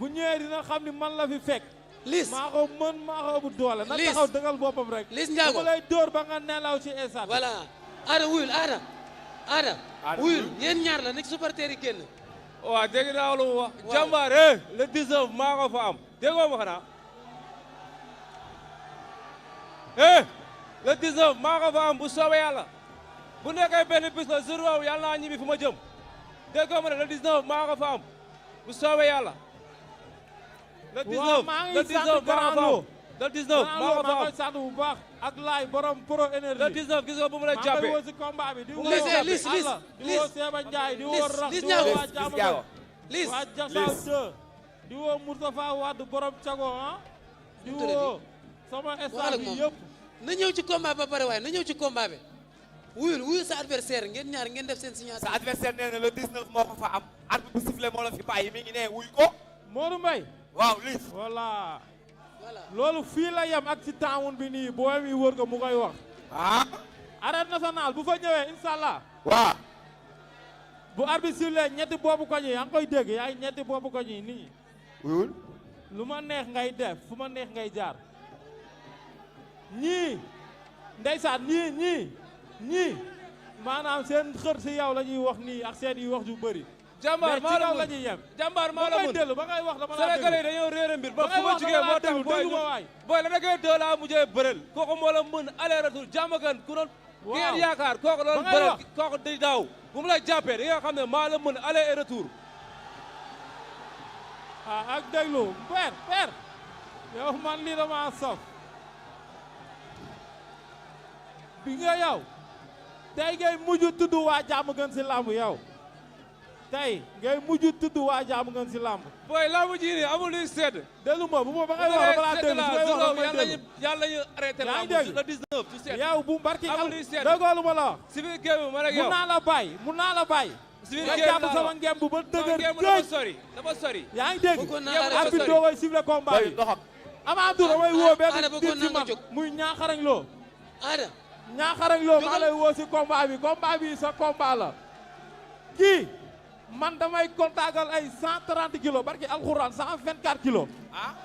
bu ñëwee dina xam ni man la fi fekk. Liss maa ko mën maa ko ëpp doole. na taxaw dëggal boppam rek. Liss Ndiago bu lay dóor ba nga nelaw ci instant. voilà Ada wuyul Ada wuyul yéen ñaar la nekk supporter yi génn. waaw dégg naa lu mu wax. jàmbaar le 19 maa ko fa am déggoo ma xanaa. le 19 maa ko fa am bu soobee yàlla. bu nekkee benn bis la jour boobu yàlla naa ñibbi fu ma jëm. déggoo ma ne le 19 maa ko fa am bu soobee yàlla. le 19 le 19 maa ko fa am. le 19 maa ko fa am. sant bu baax ak laay borom pro énergie. le 19 gis nga bu mu la jàppee. maa ngi woo si combat bi di woo Liss di woo Seba Ndiaye di woo Rax Liss di woo waa Ndiago Diamaguène Liss waa Jaxaaw 2 di woo Moustapha Wade borom Cago di woo sama staff bi yëpp. na ñëw ci combat ba pare waaye na ñëw ci combat bi wuyul sa adversaire ngeen ñaar ngeen def seen signature. sa adversaire nee na le 19 moo ko fa am arbitre bu sifflé moo la fi bàyyi mi ngi ne wuy ko. Modou Mbaye. waaw Liss. voilà. loolu fii la yem ak ci taawun bi nii booy mi wër ko mu koy wax. arène nationale bu fa ñëwee inshallah. waaw. bu arbitre sifflé ñetti boobu koñ yi yaa ngi koy dégg yaa ngi ñetti boobu koñ yi nii. wuyul. lu ma neex ngay def fu ma neex ngay jaar. ñii ndeysaan ñii maanaam seen xër si yow la ñuy wax nii ak seen yi wax ju bëri. jàmbaar maa la la ñuy yem. jàmbaar maa la mën dellu ba ngay wax dama la Sénégalais yi dañoo réer mbir ba fu ma jugee moo tax doy booy la da ngay doo laa mujjee bërël kooku moo la mën aller retour Diamaguène ku doon ki ngeen yaakaar kooku doon bërël kooku di daaw bu mu la jàppee da nga xam ne maa la mën aller et retour ak déglu père yow man lii dama saf bi nga yow tey ngay mujj tudd waa Diamaguène si làmb yow tey ngay mujj tudd waa Diamaguène si làmb. booy làmb ji nii amul luy sedd. dellu ma bu ma ba ngay wax balaa déglu su may wax damay déglu. yàlla ñu arrêté làmb le 19 ci sedd. yow bu mbarki amul luy sedd déggoo lu ma la wax. si biir géew bi man ak yow mun naa la bàyyi. si biir nga géew jàpp sama ngemb ba dëgër géej dafa sori. yaa ngi dégg. bëggoon naa arrêté arbitre doo koy sifflé combat bi. avant tout damay woo benn nit ci man muy ñaaxarañ loo. ñaaxarañ loo maa lay woo si combat bi sa combat la. kii man damay kontaagal ay 130 kilos barki alxuraan 124 kilos.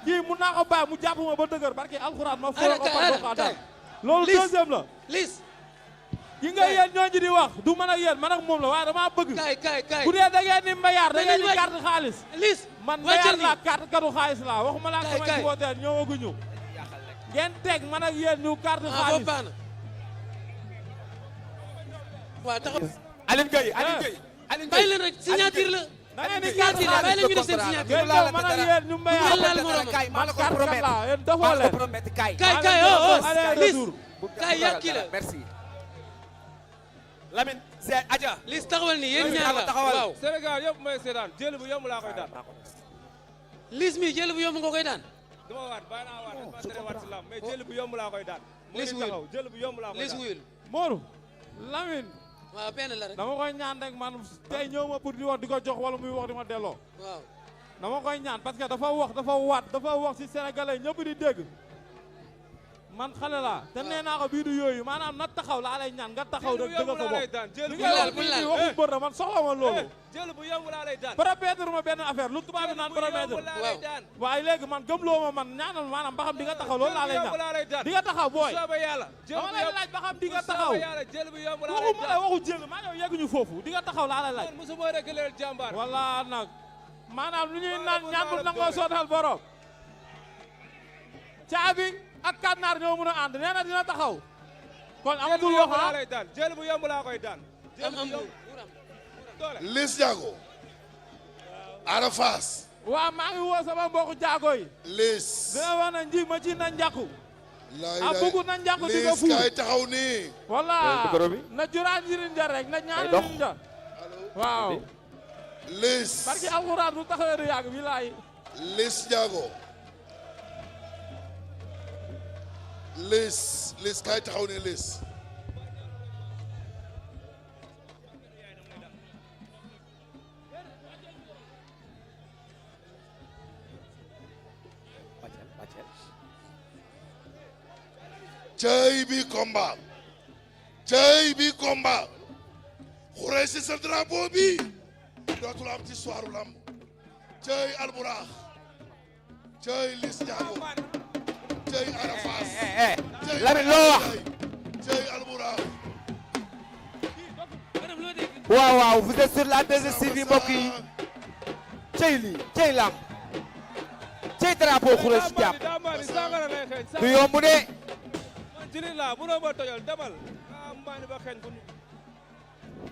kii mun naa ko bàyyi mu jàpp ma ba dëgër barki alxuraan ma foo ko par doxaadaan. loolu deuxième la. Liss. ki nga yéen ñooñu di wax du man ak yéen man ak moom la waaye dama bëgg. kaay bu dee da ngeen ni mbayaar da ngeen ni carte xaalis. Liss man mbayaar laa carte katu xaalis laa waxuma laa samay supporter ñëwaguñu. ngeen teg man ak yéen ñu carte xaalis. waaw taxaw. Aline Gueye bàyyi leen rek signature la. da ngeen di carte signature la bàyyi leen ñu def seen signature. man ak yéen ñu mbayaar man carte kat laa yéen defoo leen. kaay Liss kaay yàq kii la. merci. Lamine c'est Adja. Liss taxawal ni yéen ñaar la waaw. Sénégal yëpp may seetaan jël bu yomb laa koy daan. Liss mi jël bu yomb nga koy daan. dama waat bàyyi naa waat dafa tere waat si lam mais jël bu yomb laa koy daan. Liss wuyul jël bu yomb laa koy daan. Liss wuyul. Modou Lamine. waaw benn la rek. dama koy ñaan rek man tey ñëw ma pour di wax di ko jox wala muy wax di ma delloo. waaw. dama koy ñaan parce que dafa wax ci sénégalais ñëpp di dégg. man xale laa te nee naa ko bii du yooyu maanaam na taxaw laa lay ñaan nga taxaw rek dëgg sa bopp. jël bu waxu bër na man soxla ma loolu. jël bu yomb laa lay daan. promettre ma benn affaire lu tubaab bi naan promettre. waaye léegi man gëmloo ma man ñaanal maanaam ba xam di nga taxaw loolu laa lay ñaan. di nga taxaw booy. dama lay laaj ba xam di nga taxaw. waxu ma la waxu jël maa yow yegguñu foofu di nga taxaw laa lay laaj. wala nag maanaam lu ñuy naan ñaan bu nangoo sootal borom. caabi ak kànnaar ñoo mën a ànd nee na dina taxaw. kon amatul wax jël bu yomb laa koy daan. Liss Ndiago. Ada Fass. waaw maa ngi woo sama mbokku jaago yi. Liss. dina wax na nji ma ci na njàkku. a bëgg na njàkku di nga Liss kay taxaw nii. voilà na juraan njëriñ ja rek na ñaari njëriñ ja. waaw. Liss. barki alxuraan du taxawee du yàgg bilaay. Liss Ndiago. Liss kay taxaw nii Liss. cey bi combat xuree si sa drapeau bi dootul am ci soiru lamb cey Albourakh cey Liss Ndiago cey Ada Fass cey Lamine loo wax cey Albourakh waaw waaw vous êtes sur la 2STV mbokk yi cey lii cey lamb cey drapeau Khoureyssi Thiam du yomb de jili la bu no ba tojal demal mani ba xeñ ko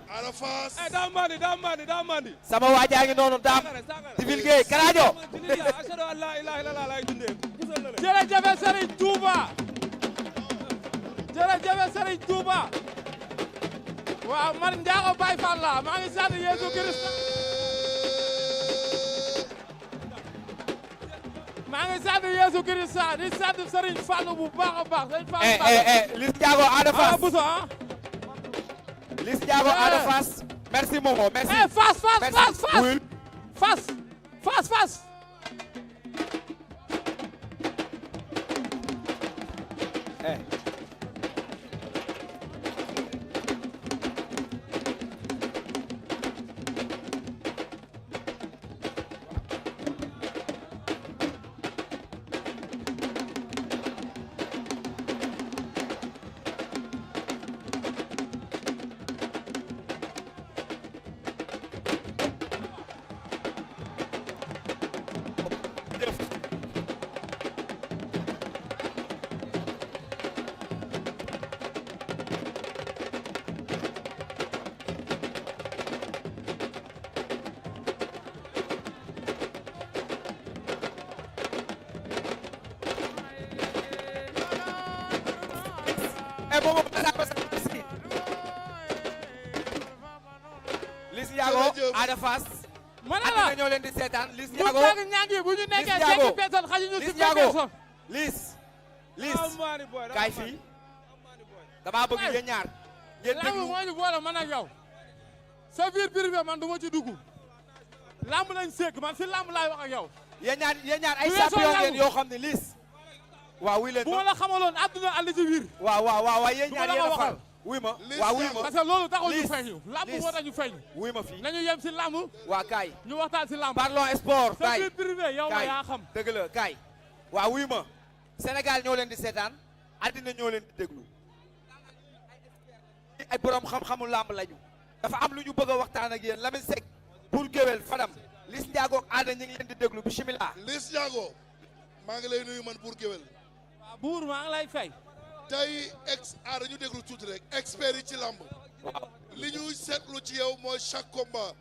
Ada Fass daa mandi sama waajaa ngi noonu daam divulgué Karajo ashhadu an la ilaha illallah lay dundee jërëjëf Serigne Touba jërëjëf Serigne Touba waaw man Ndiago Baye Fall la maa ngi sant Yeesu Christ maa ngi sant Yeesu Christ di sant Serigne Fallou bu baax a baax Serigne Fallou Liss Ndiago Ada Fass Bousso Liss Ndiago Ada Fass merci Momo merci Fass Liss Ndiago Ada Fass manala ñoo leen di seetaan Liss bu Ndiago tag ñangi bu ñu nekkee 5 personnes xajuñu ci personne Liss kaay fii dama bëgg yéen ñaar ngeen lamb déglu moo ñu boole man ak yow sa vie privée man du ma ci dugg lamb lañ sekk man si lamb laay wax ak yow yéen ñaar ay bu weesoo champion lamb. ngeen yoo xam ne Liss waaw wuy leen bu ma la xamaloon àdduna àll ci biir waaw yéen du ma ñaar la yéen ko a far waxal. wuy ma Liss waaw wuy Ndiago. ma parce que loolu taxul ñu Liss. feeñ lamb Liss. moo tax ñu feeñ wuy ma fii nañu yem si lamb waa kaay ñu waxtaan si lamb parlons sport sa kaay vie privée yow la yaa xam dëgg la kaay waaw wuy ma Sénégal ñoo leen di seetaan àddina ñoo leen di déglu ay borom xam-xamu làmb lañu dafa am lu ñu bëgg a waxtaan ak yéen Lamine Seck pour géwél Fadam Liss Ndiago ak Ada ñu ngi leen di déglu bismillah Liss Ndiago maa ngi lay nuyu man pour géwél waaw buur maa ngi lay fay tey Ada ñu déglu tuuti rek expert yi ci lamb li ñuy seetlu ci yow mooy chaque combat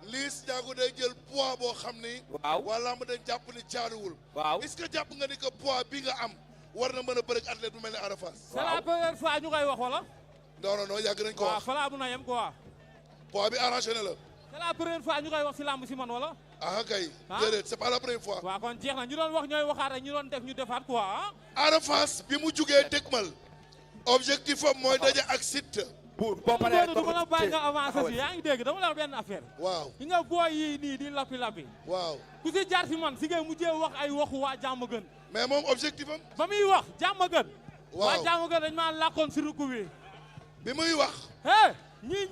Liss Ndiago day jël poids boo xam ni waaw waa lamb dañ jàpp ni jaaduwul waaw est-ce que jàpp nga ni que poids bi nga am war na mën a bëre ak athlète bu mel ne Ada Fass c'est la première fois ñu koy wax wala non yàgg nañ ko waaw wax falaa mun a yem quoi poids bi arrangé na la c'est la première fois ñu koy wax si lamb si man wala ah kay Ah. déedéet c'est pas la première fois waaw kon jeex na ñu doon wax ñooy waxaat rek ñu doon def ñu defaat quoi ah Ada Fass bi mu jugee dëgmal objectif am mooy daje ak Siteu buur boo paree du ma la bàyyi nga avancé si yaa ngi dégg dama la wax benn affaire waaw yi nga booy yii nii di lappi waaw ku si jaar si man si ngay mujjee wax ay waxu waa jàmm gën mais moom objectif am ba muy wax jàmm gën Waaw. waa jàmm gën dañ maa làkkoon si rukku bi bi muy wax hé ñii